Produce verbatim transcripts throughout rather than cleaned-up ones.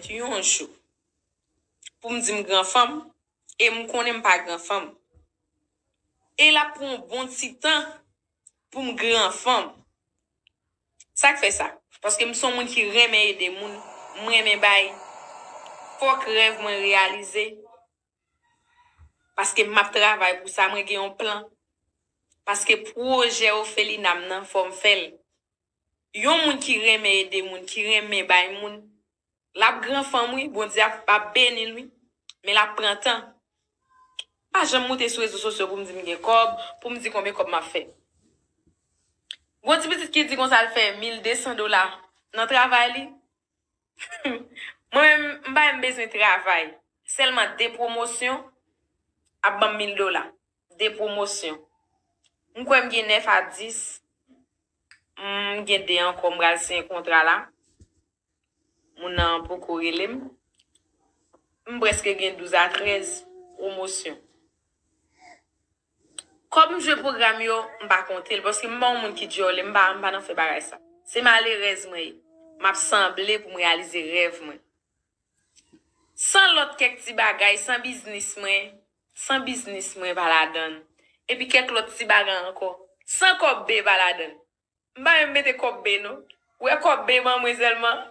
yon jou pou m di m gran fanm, e m konnen m pa gran fanm. E l ap pran yon bon ti tan pou m gran fanm. Sa k fè sa? Paske m se yon moun ki renmen ede moun, m renmen bay. Fòk rèv mwen reyalize. Paske m ap travay pou sa, mwen gen yon plan. Paske pwojè ofelina m nan, fò m fè l. Yon moun ki renmen ede moun, ki renmen bay moun, l ap gran fanm wi, Bondye ap, ap beni l wi, men l ap pran tan. M pa janm moute sou rezo sosyo pou m di m gen kòb, pou m di konbyen kòb m ap fè. Gon ti pitit ki di konsa l fè mil de san dola nan travay li. Mwen menm, m pa menm bezwen travay. Sèlman de pwomosyon ap ban m mil dola. De pwomosyon. M kwè m gen nèf a dis. M gen de ankò, m pral siyen kontra la. Moun nan poko rele m. M prèske gen douz a trèz pwomosyon. Kòb m jwe pwogram yo, m pa konte l, paske m pa yon moun ki dyòlè, m pa, m pa nan fè bagay sa. Se malerèz mwen ye. M ap sanble pou m reyalize rèv mwen. San lòt kèk ti bagay, san biznis mwen, san biznis mwen pa ladann. Epi kèk lòt ti bagay ankò. San kòb be pa ladann. M pa menm mete kòb be non. Ou wè kòb be ban mwen sèlman.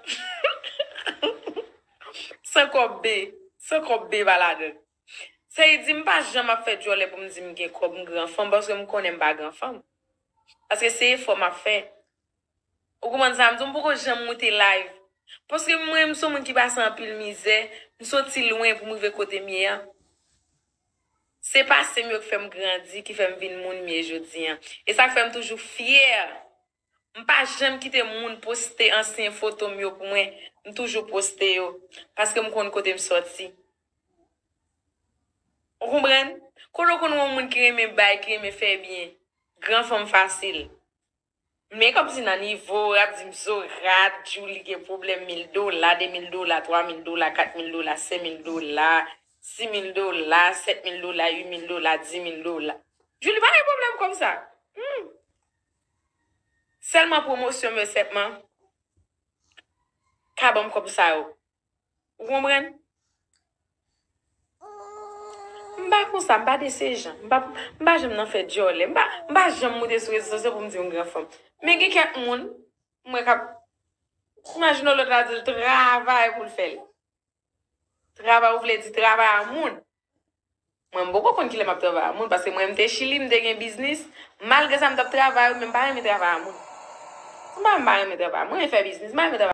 San kòb be. San kòb be pa ladann. Sa vle di m pa janm ap fè dyòlè pou m di m gen kòb, m gran fanm, paske m konnen m pa gran fanm. Paske se efò m ap fè. Ou konprann sa m di w, m poko janm moute live. Paske mwen, m se yon moun ki pase anpil mizè, m soti lwen pou m rive kote m ye a. Se pase m yo ki fè m grandi, ki fè m vin moun m ye jodi a. E sa k fè m toujou fyè. M pa janm kite moun poste ansyen foto m yo pou mwen. M toujou poste yo. Paske m konn kote m sòti. Ou konprann? Kote w konn wè yon moun ki renmen bay, ki renmen fè byen. Gran fanm fasil. Men kòmsi nan nivo, w ap di m Zorat, Djouly gen pwoblèm mil dola, de mil dola, twa mil dola, kat mil dola, senk mil dola, sis mil dola, sèt mil dola, uit mil dola, dis mil dola. Djouly pa gen pwoblèm kòb sa. Hmm. Sèlman pwomosyon m yo sèlman ka ban m kòb sa yo. Ou konprann? M pa konsa, m pa de se jan. M pa, m pa janm nan fè dyòlè. M pa, m pa janm moute sou rezo sosyo pou m di m gran fanm. Men gen kèk moun, m wè k ap, imajine w lòt la di l travay pou l fè l. Travay ou vle di travay a moun. Mwen, m poko konn kilè m ap travay a moun, paske mwen, m te Chili, m te gen biznis. Malgre sa, m t ap travay, men m pa renmen travay a moun. M pa, m pa renmen travay. Mwen renmen fè biznis, m pa renmen travay.